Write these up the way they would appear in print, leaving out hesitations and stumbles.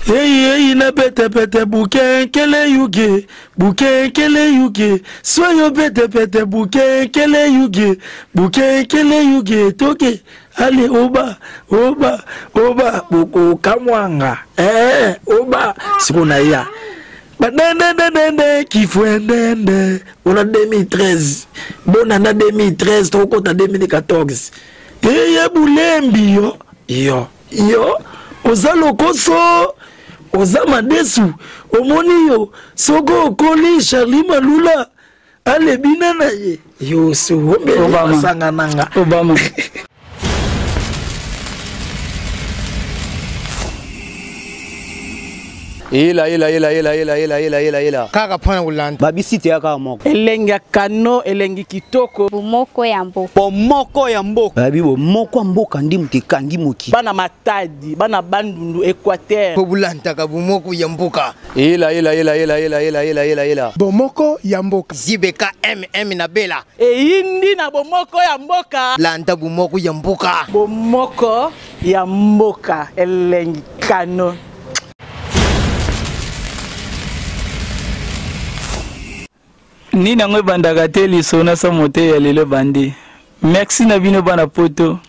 Eyi eyi na pete pete buke nkele yuge buke nkele yuge soyo pete pete buke nkele yuge buke nkele yuge toke ale oba oba oba bokokamwanga eh oba siko na ya badendendendende kifuendende ona 2013 bonana 2013 tokokota 2014 eye bulembi yo yo yo oza lokoso oza madesu omoni yo soki okoli charli malula alebina na ye yo soombeasanga nanga Obama. Ela ela ela ela ela ela ela ela ela. Kaka pona kolanda. Babisi te kaka moko. Elengi ya kano, elengi kitoko. Bomoko ya mboka. Bomoko ya mboka. Babi bomoko ya mboka ndi moto ekangi mokili. Bana Matadi, bana Bandundu, Equateur. Po bolandaka bomoko ya mboka. Ela ela ela ela ela ela ela ela ela. Bomoko ya mboka. ZBK MM na Bela. Eyindi na bomoko ya mboka. Landa bomoko ya mboka. Bomoko ya mboka elengi kano. Nini yango ebandaka te lisolo na sa mote ya lelo ebandi. Merci na bino bana poto.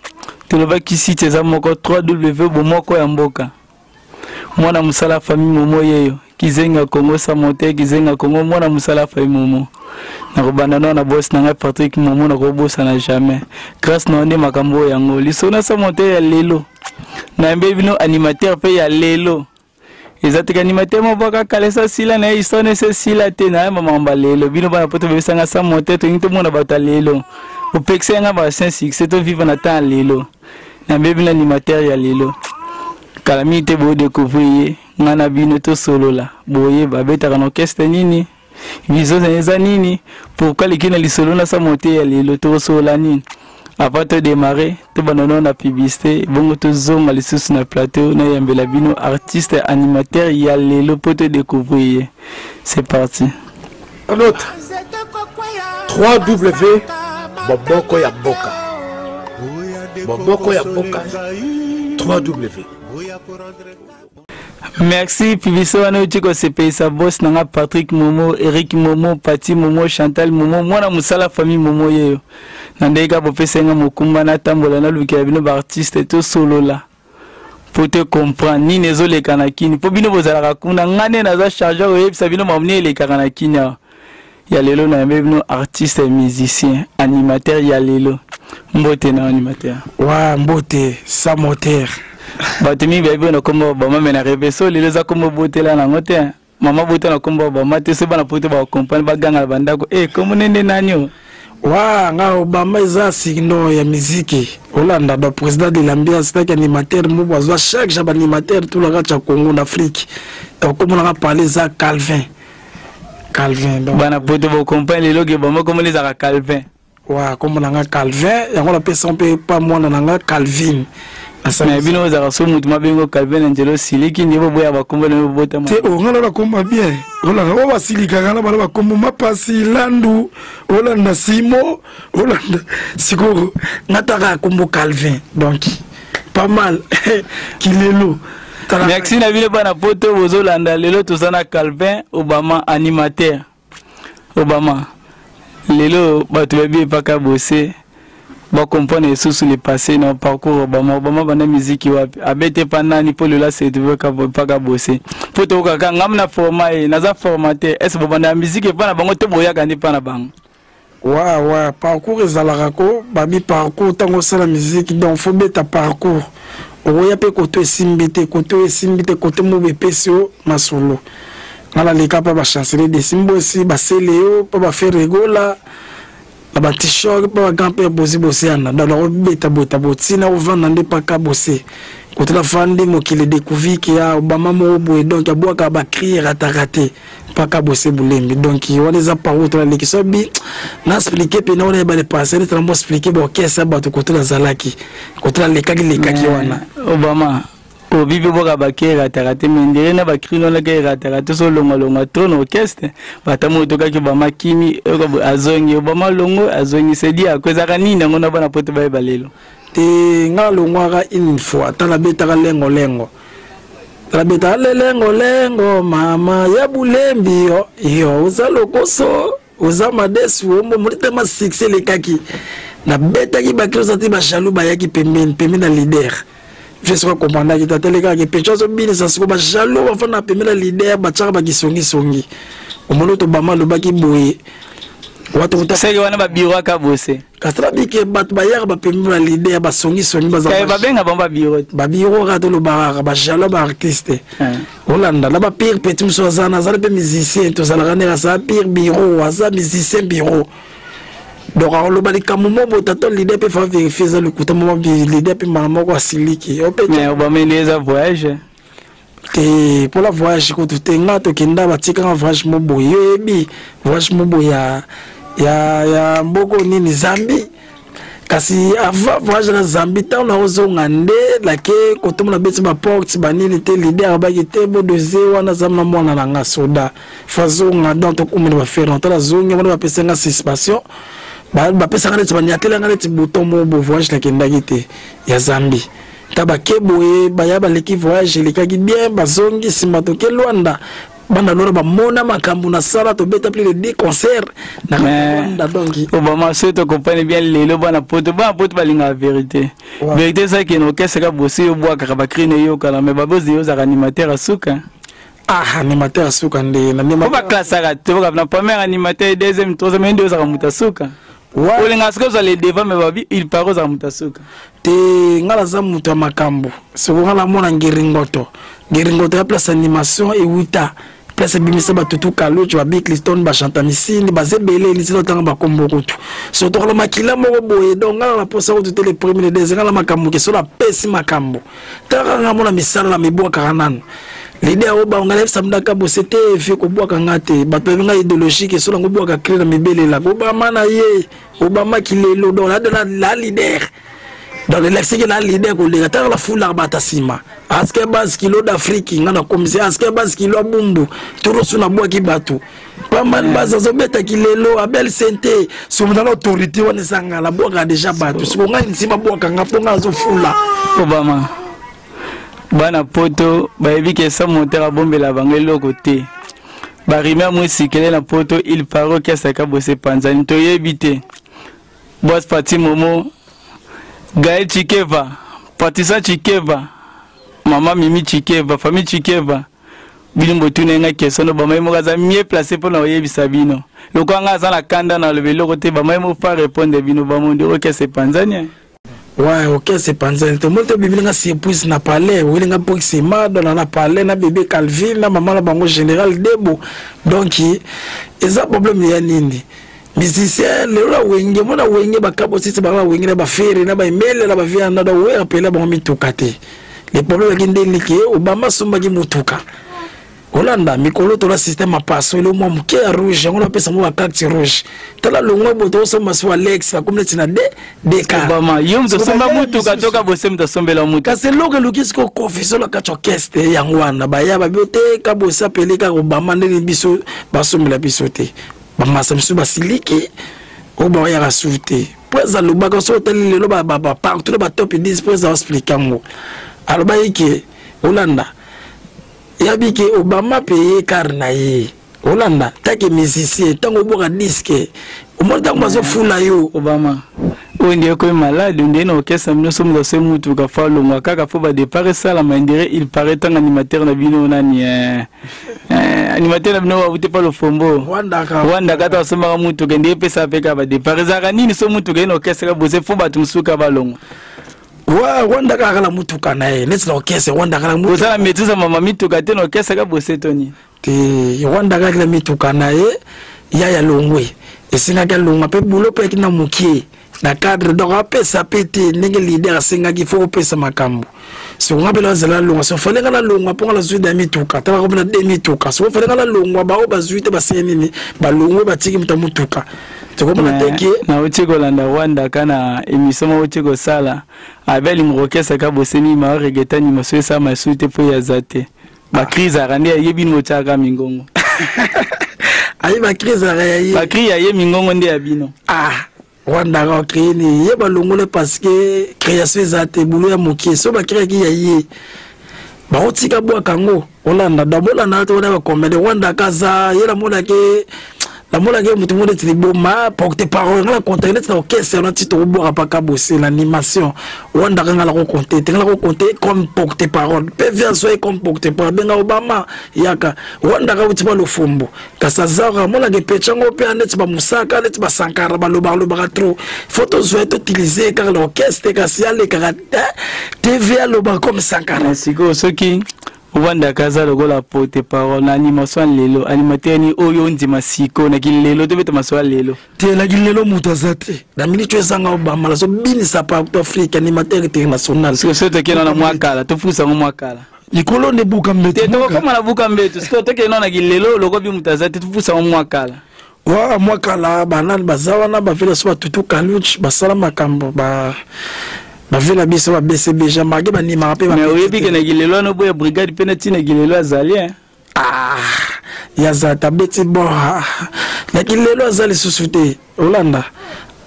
Tolobaki site eza moko 3W bomoko ya mboka. Mwana mosala famille Momo yeyo. Kizenga Congo sa mote kizenga Congo mwana mosala famille Momo. Nakobanda nao na boss na ngai Patrick Momo nakobosana jamais. Grâce na yo nde makambo oyo yango. Lisolo na sa mote ya lelo. Nayambeli bino animateur pe ya lelo. Eza te animateur moko kaka kala esa sila na ye histoire na esa esila te na yamba makambo ya lelo. Bino bana poto bebisa nga sa mote tolingi tomona bato ya lelo. Opekisa nga ba saint succès to vivre na temps ya lelo. Nayambeli bino animateur ya lelo. Kala mingi te bo découvrir ye nga na bino tosolola boyeba abetaka na orchestre nini vision na ye eza nini pourquoi aleki na lisolo na sa mote ya lelo tokosolola nini avant to démarrer tobanda nao na publicité bongo tozonga lisusu na plateau nayambela bino artiste animateur ya lelo mpo to découvrir ye c'est parti. Un autre 3W Boboko ya mboka Boboko ya mboka 3W. Merci publicité wana euti kosepelisa boss na nga Patrick Momo, Eric Momo, Patty Momo, Chantal Momo, mwana mosala famille Momo yeyo. Na ndenge kaka bopesa nga mokumba natambola nalukela bino ba artiste tosolola mpo te comprendre nini ezoleka na kini mpo bino bozalaka kuna nga nde naza charge koyebisa bino makambo nini elekaka na kini awa ya lelo nayambe bino artiste musicien animateur ya lelo mbote na animateur wa mbote sa moteur bato mingi bayebi na kombo Obama me na reve so lelo eza kombo botela nango te mama bota na kombo Obama te so bana poto ba comprendre baganga na bandako eh kombo nende nani o wa nga Obama eza signe ya miziki olanda do président de l'ambiance taki animateur moko azwa chaque jour animateur tout la kati ya Congo na Afrique donc kombo nanga parler eza Calvin Calvin donc bana poto bo comprendre lelo ke Obama kombo ezaka Calvin wa kombo na nga Calvin yango napesa mpe pa mwana na nga Calvin na bino ozalaka so motu mabengo Calvin na nzela osiliki nde boboya bakombo na yo bobotama te onga na bakombo bien olanda oyo basilikaka na bana bakombo mapasi landu olanda simo olanda sikoyo nataka kombo Calvin donc pas mal kilelo. Merci na bino bana poto bozolanda lelo toza na Calvin Obama animateur. Obama lelo bato bayebi epaka bose bacomprendre lisusu le passé na parcours Obama. Obama banda miziki wapi abete pa nani mpo lelo asetrouve mpaka bose mpo tokokaka ngam na forma ye naza formateur ese bobanda ya miziki epa na bango to boyaka nde epa na bango. Wa wa parcours ezalaka ko babi parcours ntango osala miziki donc fo beta parcours okoya mpe koto esimbi te koto esimbi te kote mobo epesi yo masolo nga naleka mpa bachancelier de simbosi basele yo mpa baferegola na batishok mpa bagrand père bozi boseana donc nakobeta bota botina ovanda nde mpaka bose kote nafandi mokili découvrir ke ya Obama moko boye donc abwaka bacri erataka te mpaka bose bulembi donc wana eza parcours tolaleki so bi na expliquer pena wana yeba le passé neti nambo expliquer baorchestre ya bato kote nazalaki kote nalekaki lekaki wana. Obama obi mpe boka bake erataka te me ndele na bakrino wana ke erataka te so olongwalongwa trop na orchestre bata moto kaki Obama kimi azongi Obama longo azongi sedi ako ezalaka nini yango na bana poto bayeba lelo te nga alongwaka une fois ata nabetaka lengo lengo. Nabeta lelengo lengo mama ya bulembi yo yo oza lokoso oza madesu ombo moni tellement succès elekaki nabetaki bakilo oza te bajaloux bayaki pembeni pembeni na leader vie soki akomandaki te atelekaki pecho azobinisa siko bajaloux bafanda pembeni na leader batiaka bakisongisongi omoni tobama alobaki boye seke wana babiro aka bose kasi nabike bato bayaka bapembi ba leader basongisongi babenga bango babiro babiro kaka tolobaka kaka bajalo baartiste olanda na bapire petit mosusu aza na azali mpe musicien tozalaka ndenge aza pire bureau aza musicien bureau donc akoloba likambo mo boye tata leader mpe fa verifie eza lokuta mo leader mpe mbala moko asiliki obamende eza voyage te mpola voyage kutu te nga tokenda batikanga voyage mo boye yo oyebi voyage mo boye ya, ya, ya mboko nini Zambie. Kasi avant voyage na Zambie, ntango nakozonga nde nake kotomona beti baporte banini te leader abaki te bodose wana aza na mwana na nga soda fazonga donc tokumela bafere ntango nazongi wana bapesa nga suspension bapesaka neti banyatela nga neti bouton moko bo voyage nakendaki te ya Zambie. Ta bake boye baya baleki voyage elekaki bien bazongi nsima toke Luanda bana lora bamona makambo nasala tobeta plus de 10 concert na Luanda. Donc Obama soki tokopani bien lelo bana poto balingaka vérité. Vérité ezalaki na orchestre ka bosi yo bwakaka bakri na eyokana mais babozi yo ozalaka animateur asuka. Ah, animateur asuka nde na po baklasaka te na première animateur, deuxième, troisième nde ozalaka moto asuka. Olingaka soki ozala le devant mais babi il paraît ozalaka moto asuka. Te nga naza moto ya makambo soko nga namona ngiringoto ngiringoto ya place animation ewuta place ebimisa bato tu kaluch babi Cliston bachanta misindi baza ebele lisila otanga bakombo kutu surtout kala makila moko boye. Donc nga na posa kutu te le premier le deuxième nga na makambo ke so napesi makambo taka nga mona misala na mibwakaka nanu leader oyo bango nayebisa mndaka bose te vie kobwaka nga te bato bayebi nga idéologique so nango bwaka cri na mibelelaka Obama na ye Obama kilelo donc la la leader donc elakisaki na leader koleka taka na fulaka bato nsima aske base kilo d'Afrique nga na komisi aske base kilo abumbu torosu nabwaki bato pambani base azobeta kilelo abel sente soki na autorité wana ezanga nabwaka deja bato siko ngai nsima bwaka nga mpo nga azofula. Obama bana poto bayebi ke sa moteur abombela bango eloko te barime ya mosikele na poto il paraît orchestre kabose epanzani toyebi te. Boss Pati Momo, Gaël Chikeva, Patisa Chikeva, Mama Mimi Chikeva, famille Chikeva. Bino botuna nga question no bamai moko aza mieux placé mpona koyebisa bino lokola nga aza na kanda na aloba eloko te bamai mo fa répondre bino bamondi orchestre epanzani. Ouais, orchestre epanzani te omoni te obimeli nga surprise na palais oyeli nga mpo dona na palais na bébé Calvin na mama na bango général Debo. Donc eza problème ya nini musicien lelo na wenge mona wenge bakabo sisi baka wenge na bafere na baemele na bavia na da oyo apela bango mituka te. Le problème eki nde niki Obama asombaki motuka olanda mikolo tola système ya paso elo mwa moke ya rouge yango napesa ngo bacarte rouge tala longwa boye tokosomba so Alex bakomi neti na Obama yo moto osomba mutuka toka bose moto asombela mutuka. Kasi eloko eluki sikoyo confusion na kati orchestre yango wana baya babi te kabose apele kaka Obama ndenge biso basombela biso te bamasa biso basiliki oyo bayaka su te po eza alobaka so otali lelo bapartout na batop 10 po eza explike yango alobaki ke olanda yabi ke Obama paye car na ye olanda take musicien ntango obwaka disque omoni ntango bazofula yo. Obama oyo nde ekomi malade nde na orchestre bino so moto asoyi mutuka fo alongwa kaka fo badépart esalama indire il paraît ntango animateur na bino nani animateur na bino babuti pa lofombo Rwanda kata asombaka mutuka nde epesa mpe kaka badépart ezalaka nini so mutuka ye na orchestre kabose fo bato mosusu kaka balongwa. Rwanda kaka na mutuka na ye neti na orchestre Rwanda kaka oza na maîtrise ya mama mituka te na orchestre kabose toni te Rwanda kaka na mituka na ye ya ya longwe esengaki alongwa mpe bulo mpe ayaki na mokie na cadre donc apesa mpe te ndenge leader asengaki fo kopesa makambo soko nga mpe nazala nalongwa so fale nga nalongwa mpo nga nazwi da mituka talaka mpe na de mituka soko fale nga nalongwa bao bazwi te basenge nini balongwe batiki moto ya motuka tokomona te ke nauti kolanda Rwanda ka na émission moko ti kosala abe alinga orchestre kabose ma oregeta animation esalama esu te mpo ye aza te bacrise azalaka nde ayebi nini otiaka mingongo. Aye bacrise azalaka ya ye bacri ya ye mingongo nde ya bino. Ah Rwanda aka créé ni ye balongole parce que création eza te bulo ya mokie so bacréaki ya ye Baotika bwaka yango olanda d'abord olanda te wana bacomédie wanda kaza ye namonaki namonaki motu moko neti liboma porte parole nga na contact neti na orchestre wana ti tokobwaka paka bose l'animation wandaka nga nakokonte te nga nakokonte comme porte parole mpe vi azwa ye comme porte parole benga Obama yaka wandaka uti ba lofombo kasi azaka amonaka epecha yango mpe neti bamusaka neti basankara balobaka lobaka trop fo tozwa ye toutilize ye kaka na orchestre kasi alekaka tv alobaka comme Sankara. Sikoyo soki ovandaka aza lokola porte parole na animation ya lelo, animateur ni oyo ondima sikoyo na kilelo, tobeta masolo ya lelo. Te, na kilelo moto aza te. Na miniti oyo ezanga Obama nazobinisa partout Afrique, animateur international. Sikoyo soki tokende na mwa kala, tofusa yango mwa kala. Likolo nde buka mbeto. Te, tokokoma na buka mbeto. Sikoyo tokende na kilelo, lokobi moto aza te, tofusa yango mwa kala. Wa mwa kala banani baza wana? Bavela so batutu kaluch basala makambo ba bavela biso ba BCBG marke banimaka mpe. Mais oyebi ke na kilelo wana oboya brigade mpe na ntina kilelo azali, hein? Ah, yaza tabeti bon na kilelo aza lisusu te. Olanda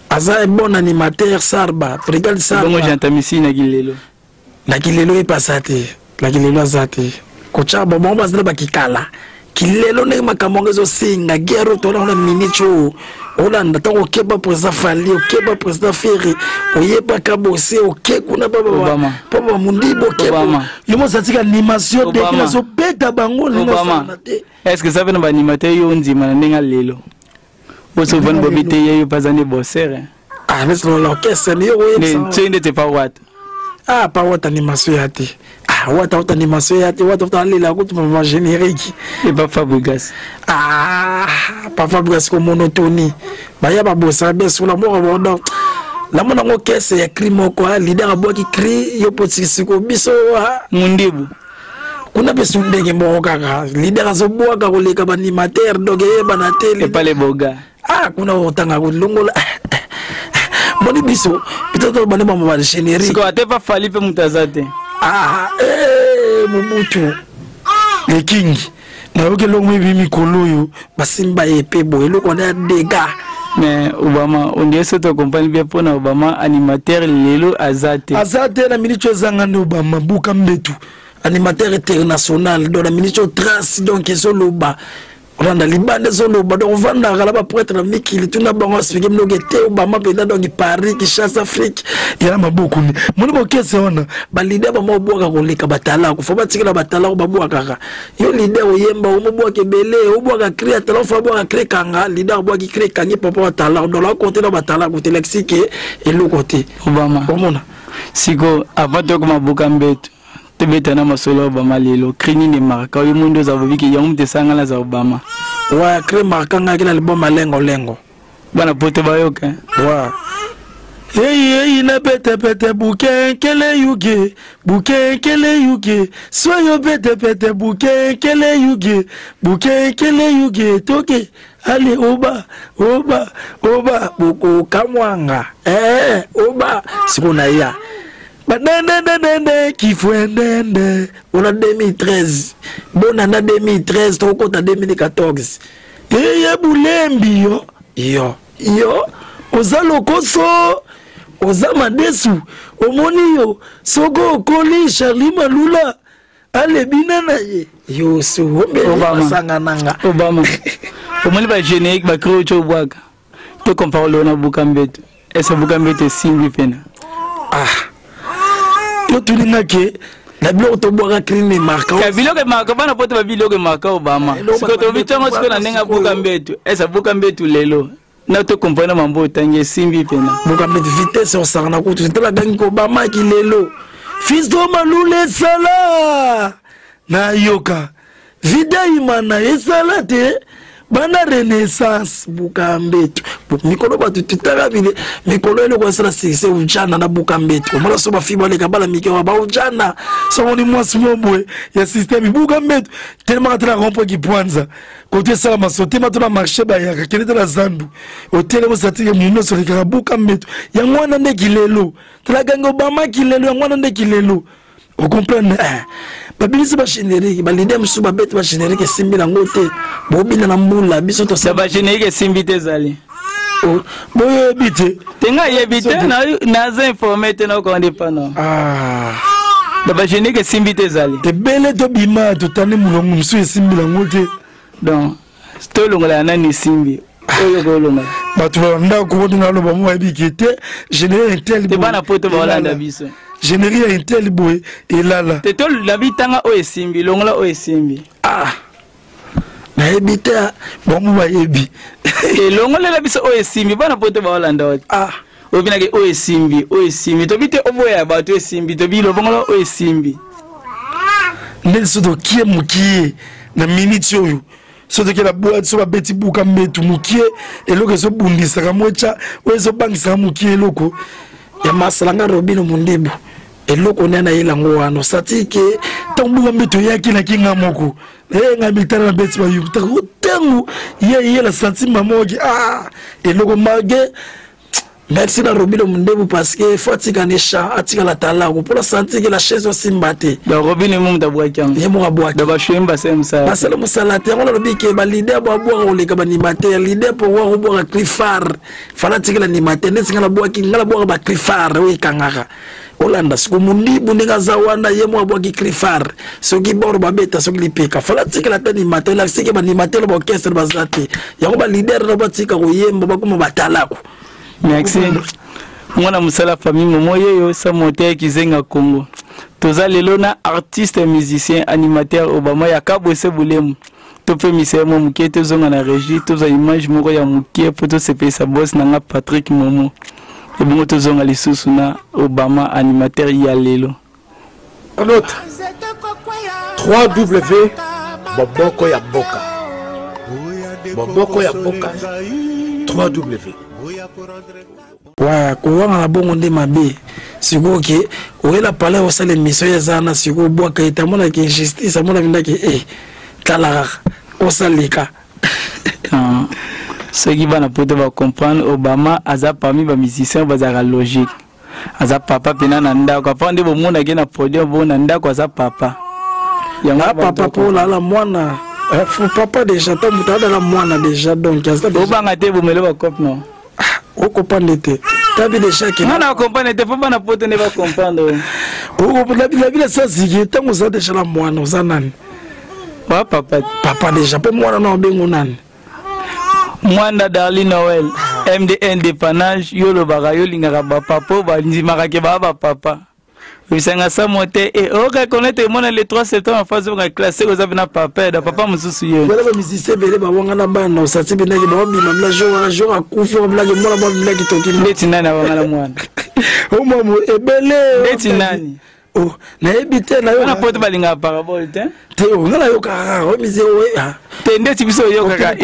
aza bon animateur sarba brigade sarba. Bongo jantamisi na kilelo? Na kilelo epasa te, na kilelo aza te. Kotya bango baza na bakikala kilelo ndenge makambo yango ezosenga guerre oyo tona na minute oyo. Olanda ntango okeba président Fally, okeba président Ferre, oyebaka bose oke kuna Obama. Po bamundibo okeba. Obama. Yo mosa tika animation Obama. ndenge nazobeta bango ndenge Obama. osala te. Est ce que eza mpe na baanimateur yo ondima na ndenge ya lelo oso ovandi bobi te ye yo mpe aza nde bosere? Ah, neti na l'orchestre ni yo oyebisa. Soki ndeti pa wata? Ah, pa wata animation ya te. Ah, wata wata animation ya te, wata wata alela kutu mama générique. Epa Fabrigas? Ah, pa Fabrigas ko monotonie baya babosaka bien sola moko bodo namona yango kese ya cri moko. Ah, leader abwaki cri yo potikisiko biso, ah. Mundibu? Kuna mpe su ndenge moko kaka, leader azobwaka koleka baanimateur, donc eyebana te. Epa Leboga? Ah, kuna otanga kolongola moni biso peut-être bande bama bagénérique. Sikoyo ate pa Fally mpe moto aza te? Ah, eh, Mobutu le king, nayoki eloko moyebi mikolo oyo basimba ye mpe boye eloko wana ya dega. Mais Obama, ondire so tokomprendre bien, mpona Obama animateur lelo aza te. Aza te. Na miniti oyo ezanga nde Obama buka mbetu, animateur international. Donc na miniti oyo trace donc ezoloba olanda libanda ezoloba, donc ovandaka na baprêtre na mikili, tuna bango explique mnoke te Obama mpenza, donc Paris, Kinshasa, Afrique. Ya maboko nde moni bokese wana. Baleader bama obwaka koleka batalako, fo batikela batalako babwakaka. Yo leader oyemba omobwaka ebele, obwaka cri atalako, fo abwaka cri kanga leader abwaki cri ekangi papa batalako, donc akonte na batalako te, lakisi ke eloko te. Obama. Omona. Siko avant tokoma buka mbeto, tobeta na masolo ya Obama lelo. Cri nini emarka oyo mondi oza bobiki yango moto esanga naza Obama? Wa cri marka ngaki na liboma lengo lengo. Bana poto bayoka. Wa eyi eyi na petepete bukenkele yuge bukenkele yuge soyo petepete bukenkele yuge bukenkele yuge toke ale oba oba oba bokokamwanga eh, oba sikoyo na ya banendendendende kifwendende ona 2013 bona na 2013 tokokota 2014 eye bulembi yo yo yo oza lokoso oza madesu omoni yo soki okoli Charli Malula alebina na ye yo Obama. osanga nanga. Obama, omoni bagénérique bacri oyo obwaka, to compare lelo na buka mbeto, ese buka mbeto esimbi mpena? Ah, yo tulingaki na biloko tobwaka crime marka. Ka biloko emarka bana poto, babiloko emarka Obama. Eloko Sikoyo tobitango sikoyo na ndenge abuka mbeto, ese abuka mbeto lelo na to comprendre na mambo otangi esimbi mpena? Buka mbeto vitesse osaka na kutu tala gangi kobamaki lelo Fiston Malula esala nayoka vida imana esala te bana renaissance buka mbeto. Mikolo bato tutaka bile mikolo eloko esala succès ujana na buka mbeto. Omona so bafi baleka bala mike wa baujana. Somoni mwasi mo boye ya systeme buka mbeto telemaka te na rond-point kipwanza kote esala maso tema to na marché bayaka kende te na zandu otelemi osatike motu nyonso olekaka buka mbeto. Yango wana nde kilelo talagangi Obama kilelo, yango wana nde kilelo ocomprendre. Eh, babimisi bagénérique, baleader mosusu babeti bagénérique esimbi nango te, bobina na mbula biso na tosala. Bagénérique esimbi te ezali. Boyebi te. Te, ngai yebi te, naza informé te, nakoka nde pano. Ah. Na bagénérique esimbi te ezali. Ebele tobima totandi molongo mosusu esimbi yango te. Donc tolongola ya nani esimbi oyo kolongola? Bato ba ndako oyo naloba mo bayebi ke te générique intel. Te, bana poto baolanda biso. Générique ya intel boye elala. Te, tolabi tanga oyo esimbi, longola oyo esimbi. Ah, nayebi te, bango bayebi. Elongolela biso oyo esimbi, bana poto baolanda wati. Ah, obinaki oyo esimbi, oyo esimbi, tobi te oboya bato esimbi, tobi lobongola oyo esimbi. Ndeti so tokie mokie na miniti oyo, so tokie na boîte, so babeti buka mbetu mokie, eloko ezobundisaka mweca oyo ezobangisaka mokie, eloko ya masala nga Robino Mondibu, eloko nde nayela yango wana osati ke ntango buka mbetu eyaki naki nga moko nga mitala na beti bayuku ntango ye yela santi mama oki. Ah, eloko malgré merci na Robino Mondebu, parce que faut atika ne chat atikala talaku mpona santi ke la chaise osimba te. Donc Robino mo moto abwaki yango? Ye moko abwaki. Donc bashoyemba basala mosala. Basala mosala te. Yango nalobi ke baleader bo abwaka koleka baanimateur. Leader po wa kobwaka cri phare, fala atikela animateur. Neti nga nabwaki, nga nabwaka bacri phare oyo ekangaka olanda. Siko Mondibu ndenge aza wana, ye moko abwaki cri phare, soki bor babeta, soki lipeka, fala atikela ata animateur. Lakisike baanimateur baorchestre baza te. Yango baleader na batika koyemba, bakoma batalaku. Merci, mwana mosala famille Momo yeyo sa moteur Kizenga Congo. Toza lelo na artiste musicien animateur Obama ya Kabwese Bulemu. Topemisa ye mwa moke, tozonga na régie, tozwa image moko ya moke mpo tosepelisa boss na nga Patrick Momo. Ebongo tozonga lisusu na Obama animateur ya lelo. Notre 3W Boboko ya Mboka, Boboko ya Mboka, 3W. Wa kowanga na bongo nde mabe. Sikoyo ke oyela palais, osala émission eza wana, sikoyo obwaka ete amonaki injustice, amonaki ndaki e tala kaka osaleka. Ah, soki bana poto bacomprendre, Obama aza parmi bamusicien bazalaka logique. Aza papa mpena na ndako, apa nde bomonaki na podium bo na ndako aza papa. Yango papa mpo olala mwana. Papa déjà ta moto adala mwana déjà, donc obanga te bomele bacope non. Okopande te, tabi déjà ke nga na comprendre te, mpo bana poto nde bacomprendre. Nabi na sasiki ntango oza déjà na mwana, oza nani? Wa papa. Papa déjà, mpo mwana na obengo nani? Mwanda Darli Noel MDN dépannage. Yo olobaka yo olingaka bapapa oyo bandimaka ke baa bapapa. Oyebisanga samo te e oreconnaître emona le 3 septembre afa zonga classe, oza mpena papa da papa mosusu ye. Wana bamusicien ebele bawanga na bana, osati mpendaki baobima mla jour wana, jour akufi omlaki mwana bamilaki toki. Ndeti nani awanga na mwana? Omamo ebele. Ndeti nani? Oh, nayebi te. Nayoka poto balingaka parabole te. Te, nga nayokaka omise. Te, ndeti biso oyokaka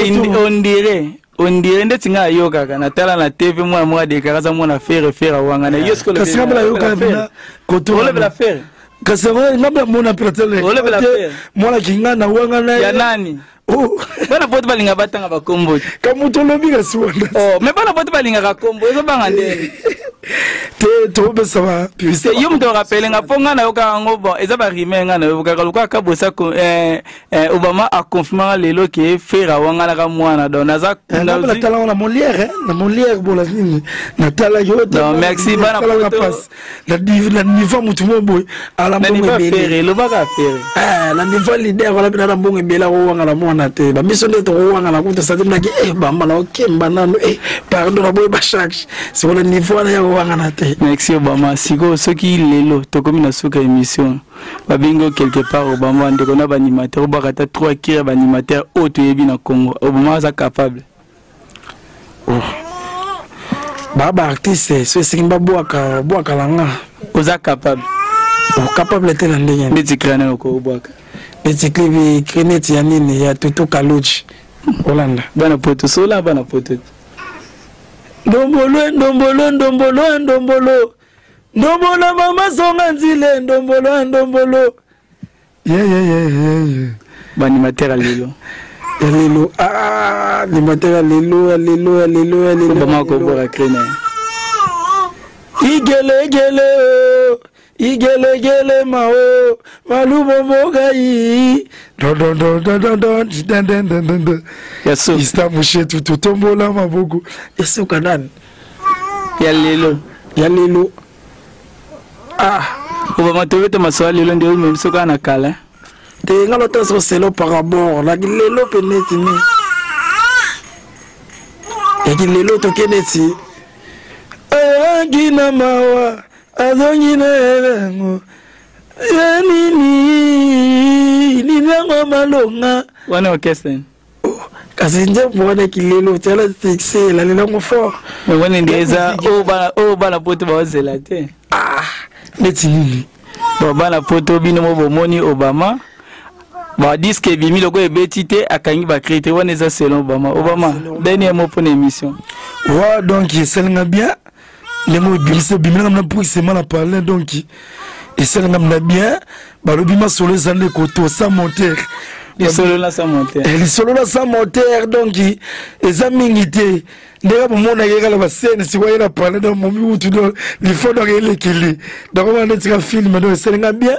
ondire ndeti nga ayokaka natala na TV, mwana moko adekaka aza mwana Ferre, Ferre awanga na yo. Kasi nga nayokaka. Olobela Ferre. Kasi nga mona mpe Olobela Ferre. Mwana kinga na wanga na ya nani? Bana poto balingaka batanga bakombo te. Ka moto olobi kasi wana. Oh, mais bana poto balingaka kombo, ezobanga ndenge. Te, topesa ba publicité. Yo moto orapelenga mpo ngai nayokaka yango. Bon, eza barime ngai nayokaka lokola Kabosa. Obama aconfirmaka lelo ke Ferre awanganaka mwana, donc naza Natalaka na Molière, na Molière bola nini natalaki oyo. Donc merci bana poto. Na niveau motu mo boye ala mbongo ebele. Elobaka Ferre. Na niveau leader wana mpena na mbongo ebele, akowangana mwana te. Bamiso nde tokowangana kuta sati naki bamba na okemba nano, pardon, na boye bacharge siko na niveau wana ya kowangana te. Merci Obama. Sikoyo soki lelo tokomi na suka émission, babengi yo quelque part, Obama, ndeko na baanimateur, obaka ata trois cris ya baanimateur oyo toyebi na Congo, Obama aza capable? Oh. Baa baartiste so esengi babwaka bwakala nga. Oza capable? Capable te na ndenge Ndeti cri nani okobwaka? Neti cri, cri neti ya nini, ya Tutu Kaluji, olanda. Bana poto sola, bana poto. Ndombolo, ndombolo, ndombolo, ndombolo, ndombolo, mama songa nzile, ndombolo, ndombolo. Yeah. Baanimateur ya lelo. Ya lelo, ah, animateur ya lelo, ya lelo, ya lelo, ya lelo. Obama akobwaka cri na ye. Igelegele o igelegele ma o malubombokai. Ya so. Ista mushetu totombola maboko. Ya suka nani? Ya lelo. Ya lelo, ah. Obama tobeta masolo lelo nde omemi biso kaka na kala. Te nga lota so selo par rapport na lelo mpe neti ni yaki lelo toke neti ayaki na mawa azongi na elengo ya nini nini yango malonga wana orchestre. Oh, kasi nzembo wana kilelo tiala fixe elalela yango fort. Wana nde eza oyo bana poto baozela te. Ah, neti nini? Bon, bana poto bino mo bomoni Obama badiske ebimi lokola ebeti te, akangi bacri te. Wana eza selon Obama. Obama, dernier mot mpona émission. Wa donc esalinga bien ndenge obimisa ebimelanga mna puisema na parle, donc esalinga mna bien. Balobi masolo eza nde koto sans montere. Lisolo na sans montere. Lisolo na sans montere, donc eza mingi te ndenge bomonaki kala basene sikoyo ye na parle, donc momi mutu do lifo, donc elekeli, donc wana netika film, donc esalinga bien.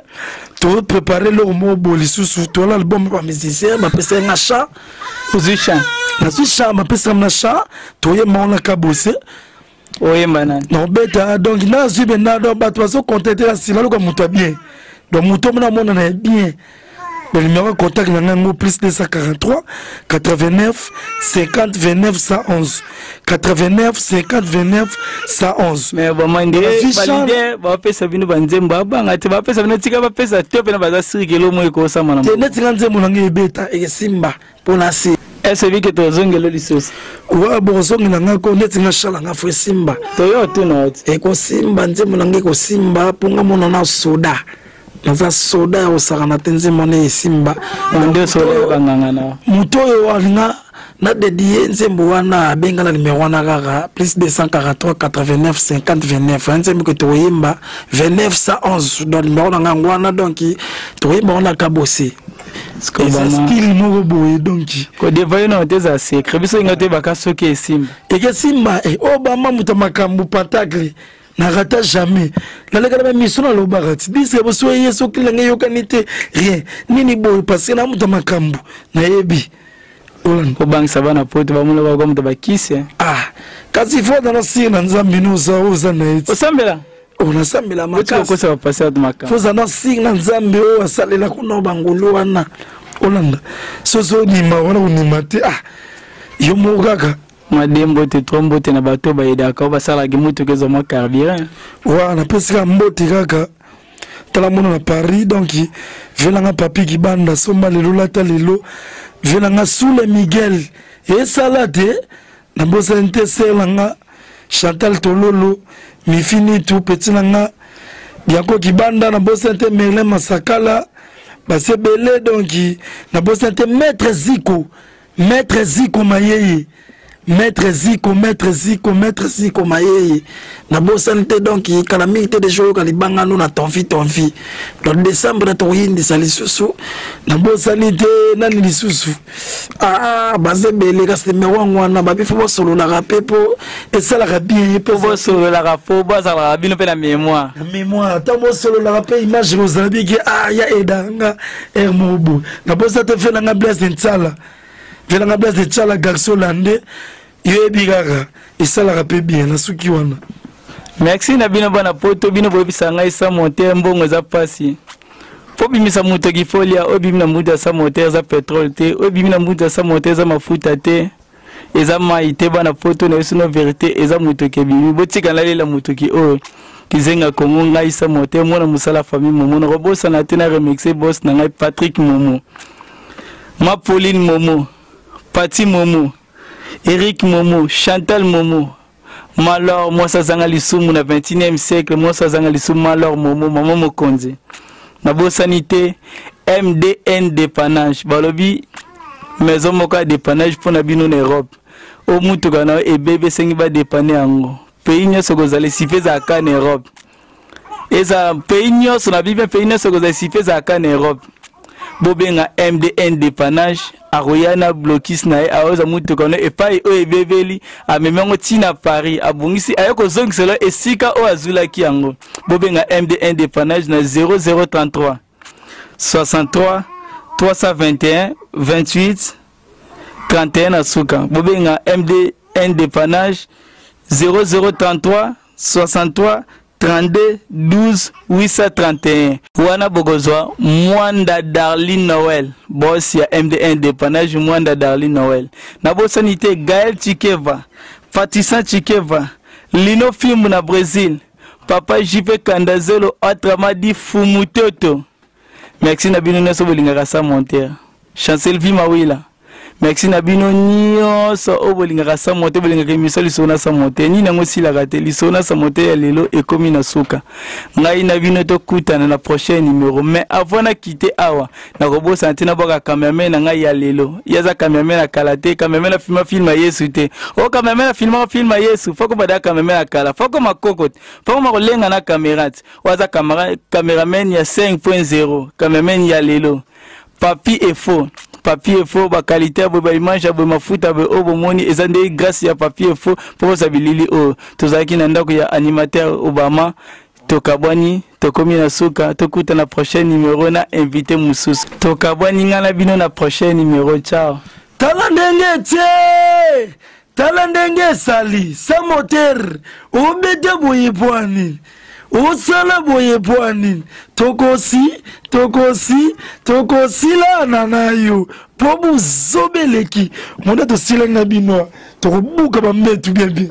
Toprépare eloko moko boye lisusu, tola album bamusicien bapesaki nga chat. Ozwi chat? Nazwi chat, bapesaka na chat, toyemba wana kabose. Oyemba nani? Nobeta, donc nazwi bena, donc bato bazocontacte na nsima luka moto ya bien, donc moto omona amonana ya bien. Le numéro de contact na ngai plus 243 89 50 29 111, 89 50 29 111. Mais Obama nde balide bapesa bino banzembo, abanga te, bapesa bino, tika bapesa te mpena baza sirikelo mo ekosama na te neti nga nzembo na ngai ebeta ekesimba mpona se. Ese bike tozongela lisusu? Wa bozongela nga ko neti nga shala nga fo esimba. Toyo tuna oti. Ekosimba, nzembo na ngai ekosimba mpo nga mona na soda, naza soda ya kosakana te, nzembo wana esimba. Nde soda ya banganga na. Moto oyo alinga na dedie nzembo wana abenga na numero wana kaka plus 243 89 50 29 ya nzembo ke tokoyemba 29 111, donc numero na nga yango wana, donc tokoyemba wana kabose. Eza style moko boye, donc kodevaye na te eza secret, biso inga toyebaka soki esimba. Ekesimba Obama moto ya makambo pentacle narata jamais, naleka na bamiso nalobaka ti diske boso eye soki nanga eyokani te rien nini boye, parce que na moto ya makambo nayebi. Obangisa bana poto bamona bako moto bakisi. Ah, kasi fo aza na sire na nzambe no oza oza na ye. Osambela? Nasambela makasi. Bapasi bato makambo. Fo oza na sire na nzambe oyo asalela kuna bangolo wana olanda soso ondima wana kondima te. Ah, yo moko kaka. Mwa de mbote, trois mbote na bato bayedaka oyo basalaka motuka ezwa mwa carburant. Wa napesi kaka mbote kaka tala mona na Paris, donc velanga papi kibanda somba lelo lata lelo, velanga sule Miguel esala te, nabosani te ser na nga Chantal Tololo Mifinitu petit na nga Bianco Kibanda, nabosani te Merlin Masakala basi ebele, donc nabosani te maître Ziko, maître Ziko Mayeye, maître Ziko, maître Ziko, maître Ziko Mayeye, nabosani te. Donc kala mingi te deja oyoka libangano na tonfi tonfi, donc décembre na tokoyindisa lisusu. Nabosani te nani lisusu. Ah, baza ebele, kasi nimero yango wana babi fo bosololaka mpe mpo esalaka bien. Mpo bosololaka, mpo bazalaka bino mpe na mémoire. Na mémoire, ata bosololaka mpe image kozala biki. Ah, ya edanga aire moko boye, nabosani te fe nanga Blaise Ntsala, fe nanga Blaise Ntsala garçon lande, yoyebi kaka esalaka mpe bien na suki wana. Merci na bino bana poto, bino boyebisa ngai sans monter mbongo eza mpasi mpo bimisa moto kifolia oyo bimi na mutu ya sans moteur eza pétrole te, oyo bimi na mutu ya sans moteur eza mafuta te, eza mai te. Bana poto na biso no vérité eza motoki ebimi, botika nalela motoki oyo kizenga Kongo. Ngai sans moteur, mwana mosala famille Momo, nakobosana te na remercier boss na ngai Patrick Momo, ma Pauline Momo, Pati Momo, Eric Momo, Chantal Momo, Malor mwasi azanga lisumu na 21e siècle, mwasi azanga lisumu Malor Momo, mama mokonzi. Nabosani te MDN dépannage, balobi maison moko ya dépannage mpona bino na Europe o mutuka na yo ebebe esengi badépanne yango, pays nyonso kozala esipe ezalaka na Europe, eza pays nyonso na bible, pays nyonso kozala esipe ezalaka na Europe. Bobenga MDN dépannage, akoya na blocus na ye, aoza mutuka no epai oyo ebebeli, amemi yango ntina Paris, abongisi, aye kozongisela esika oyo azwilaki yango. Bobenga MDN dépannage na 0033 63 321 28 31 na suka. Bobenga MDN dépannage 0033 63. 32 12 831 wana bokozwa Mwanda Darlin Noel, boss ya MD1 dépannage Mwanda Darlin Noel. Nabosani te Gaël Chikeva, Fatissa Chikeva, Lino Fimbu na Brésil, Papa JP Kandazelo autrement dit Fumutoto. Merci na bino nyonso bolingaka sans monteur. Chancelvie Mawila. Merci na bino nyonso oyo bolingaka sans monteur, bolingaka émission lisolo na sans monteur. Nini yango esilaka te, lisolo na sans monteur ya lelo ekomi na suka. Ngai na bino tokutana na prochain numéro. Mais avant na quitter awa, nakobosana te nabwaka cameraman na ngai ya lelo. Ye aza cameraman ya kala te, cameraman afilma film ya Yesu te. O cameraman afilmaka film ya Yesu, foko bada cameraman ya kala, foko makoko te, foko makolenga na camera te. Oyo aza cameraman ya 5.0, cameraman ya lelo. Papi Efo, Papi Efo, ba qualité ya boye, ba image ya boye, mafuta ya boye, oyo bomoni eza nde grâce ya Papi Efo mpo kozwa bilili oyo. Tozalaki na ndako ya animateur Obama, tokabwani, tokomi na suka, tokuta na prochain numéro na invité mosusu. Tokabwani nga na bino na prochain numéro. Ciao. Tala ndenge etie, tala ndenge esali, sans moteur, obete boye mpo nini? Osala boye mpo nini? Tokosi, tokosi, tokosilana na yo mpo bozoba eleki. Monda tosilani na bino, tokobuka bambetu bien bien.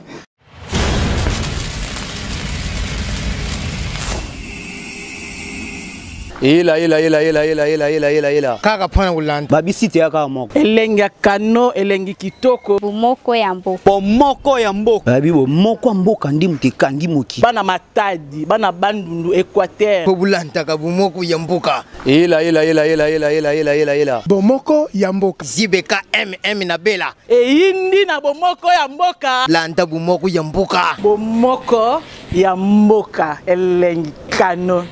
Ela ela ela ela ela ela ela ela ela. Kaka pona kolanda. Babisi te kaka moko. Elengi ya kano, elengi kitoko. Bomoko ya mboka. Bomoko ya mboka. Babi bomoko ya mboka ndi mutu ekangi moki. Bana Matadi, bana Bandundu, Équateur. Po bolantaka bomoko ya mboka. Ela ela ela ela ela ela ela ela ela. Bomoko ya mboka. ZBK MM na Bela. Eyindi na bomoko ya mboka. Landa bomoko ya mboka. Bomoko ya mboka elengi kano.